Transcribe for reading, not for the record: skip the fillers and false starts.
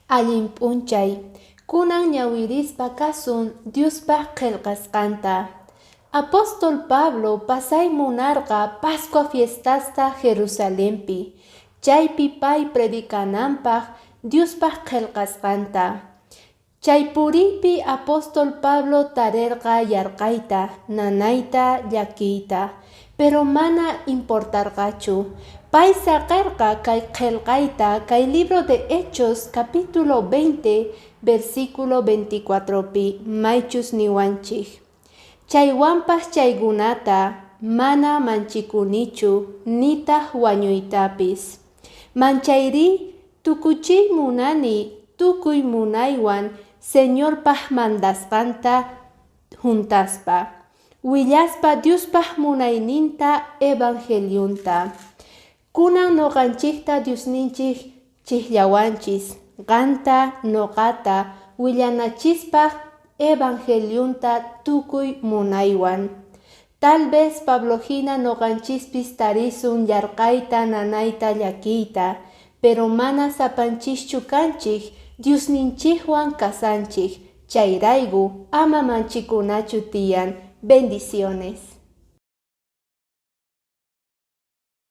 Allin p'unchay, kunan ñawirispa kasun Dyuspaq qhelqasqanta. Apóstol Pablo pasay munarqa Pascua fiestasta Jerusalempi, chaypi pay predicanampaj Dyuspaj qhelqasqanta. Chay puriypi apóstol Pablo tarerqa yarqayta, nanayta, llakiyta, pero mana importarqachu. Pay saqerqa kay qhelqayta kay libro de Hechos capítulo 20 versículo 24pi maychus niwanchik. Chaywanpas chaykunata mana manchikunichu nitaq wañuytapis. Manchayrí tukuchiy munani tukuy munaywan Señorpaq mandasqanta juntaspa, willaspa Dyuspaq munayninta evangeliunta. Kunan nuqanchikta Dyusninchik chikllawanchis, qanta, nuqata, willanachispaq evangeliunta tukuy munaywan. Tal vez Pablojina nuqanchispis tarisun yarqayta, nanayta, llakiyta, pero mana sapanchischu kanchik, Dyusninchikwan kasanchik, chayrayku ama manchikunachu tiyan. Bendiciones.